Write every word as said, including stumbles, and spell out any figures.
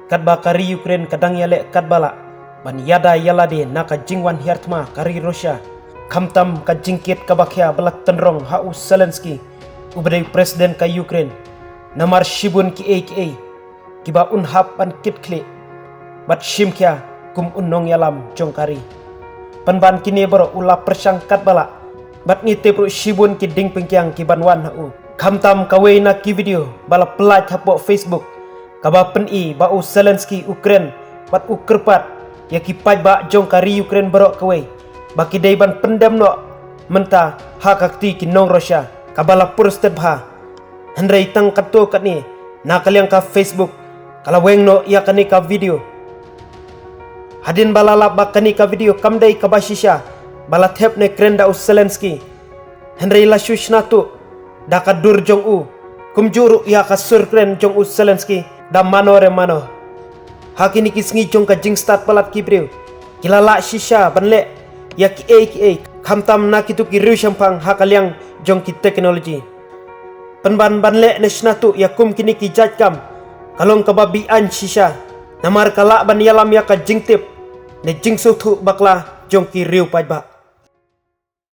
Katba ka ri Ukraine ka dang ïaleh katba lah ban ïada ïalade na ka jingwan hiar thma ka ri Russia, khamtam ka jingkit kaba khia ba la tynrong ha u Zelensky uba dei u president ka Ukraine, namar shibun kiei kiei kiba un hap ban kit khlieh bad shim khia kum u nongïalam jong ka ri. Pynban kine baroh u la pyrshang katba lah bad ngi tip ruh shibun ki ding pynkiang ki ban wan ha u. Khamtam kawei na ki video ba la pyllait hapoh Facebook kaba pyni ba u Zelensky u kren bad u kyrpad ïa ki paidbah jong ka ri Ukraine baroh kawei ba ki dei ban pyndem noh mynta ha ka kti ki nong Russia, kaba la pur stet bha. Hynrei tang katto katne, na ka liang ka Facebook ka la weng noh ïa kane ka video. Hadien ba la lap ba kane ka video kam dei kaba shisha ba la thep ne kren da u Zelensky, hynrei la shu shna tuh da ka dur jong u, kumjuh ruh ïa ka sur kren jong u Zelensky da mano re mano. Ha kine ki sngi jong ka jingstad palat ki briew, ki la lah shisha ban leh ïa kiei kiei, khamtam na kito ki riew shemphang ha ka liang jong ki technology. Pynban ban leh ne shna tuh ïa kum kine ki jait kam ka long kaba be-aiñ shisha, namar ka lah ban ïalam ïa ka jingtip ne jingsngewthuh bakla jong ki riew paidbah.